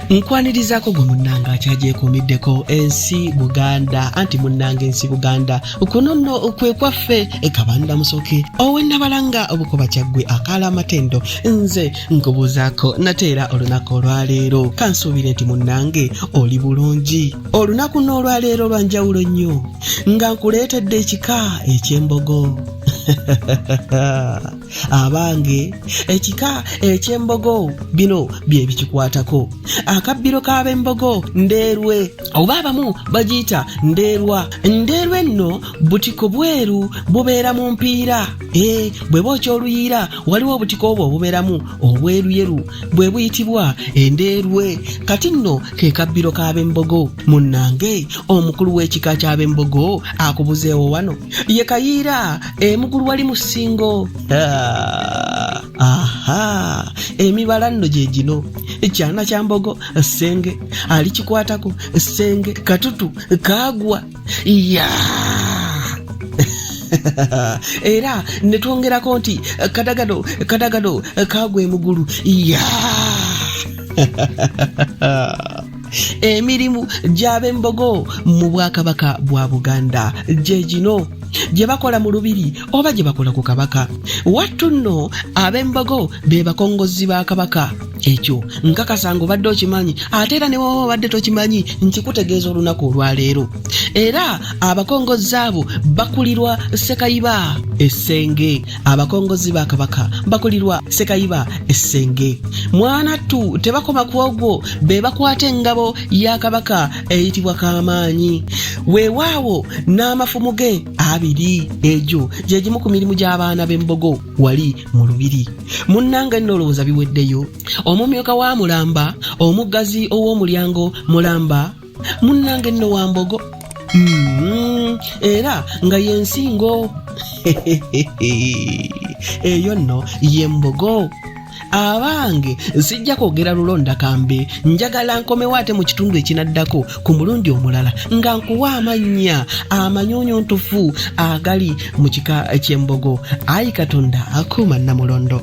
Nkwanirizaako gwe munnange akyagyekuumiddeko ensi Buganda, anti munnange ensi Buganda kuno nno kwe kwaffe. Kabanda Musoke owennabalanga obukoba kyaggwe akaala amatendo, nze nkubuuzaako nate era olunaku olwaleero. Kansuubire nti munnange oli bulungi. Olunaku n'olwaleero lwa njawulo nnyo nga nkuleetedde ekika eky'embogo. Abange, ekika eky'embogo bino bye bikikwatako. Akabbiro k'ab'embogo ndeerwe, oba abamu bagiyita ndeerwa. Ndeerwe nno butiko bweru bubeera mu mpiira. Ee, bwe bookya oluyiira waliwo obutiko obwo obubeeramu obweruyeru bwe buyitibwa endeerwe. Kati nno ke kabbiro k'ab'embogo. Munnange, omukulu w'ekika ky'ab'embogo akubuzeewo wano ye Kayiira emugulu wali mu Ssingo. Ah, aha, emibala nno gye gino: kyana kya mbogo ssenge, alikikwatako ssenge, katutu kaagwa ya. Era ne twongerako nti kadagado kadagado kaagwa emugulu ya. Emirimu gy'ab'embogo mu bwakabaka bwa Buganda gye gino gye bakola mu lubiri oba gye bakola ku Kabaka. Wattu nno ab'embogo be bakongozzi ba Kabaka. Ekyo nkakasa nga obadde okimanyi, ate era ne woba obadde tokimanyi nkikutegeeza olunaku olwaleero. Era abakongozzi abo bakulirwa Sekayiba Essenge. Abakongozzi ba Kabaka bakulirwa Sekayiba Essenge. Mwanattu tebakoma ku ogwo, be bakwata engabo ya Kabaka eyitibwa Kamaanyi, weewaawo n'amafumu ge abiri. Egyo gye gimu ku mirimu gy'abaana b'embogo wali mu lubiri. Munnange nno olowooza biweddeyo? Omumyuka wa Mulamba, omuggazi ow'omulyango Mulamba, munnange nno wa mbogo. Era nga yensingo eyo nno ye mbogo. Abange, sijja kwogera lulonda kambe, njagala nkomewo ate mu kitundu ekinaddako ku mulundi omulala nga nkuwa amannya amanyunyuntufu agali mu kika ky'embogo. Ayi Katonda akuuma Nnamulondo.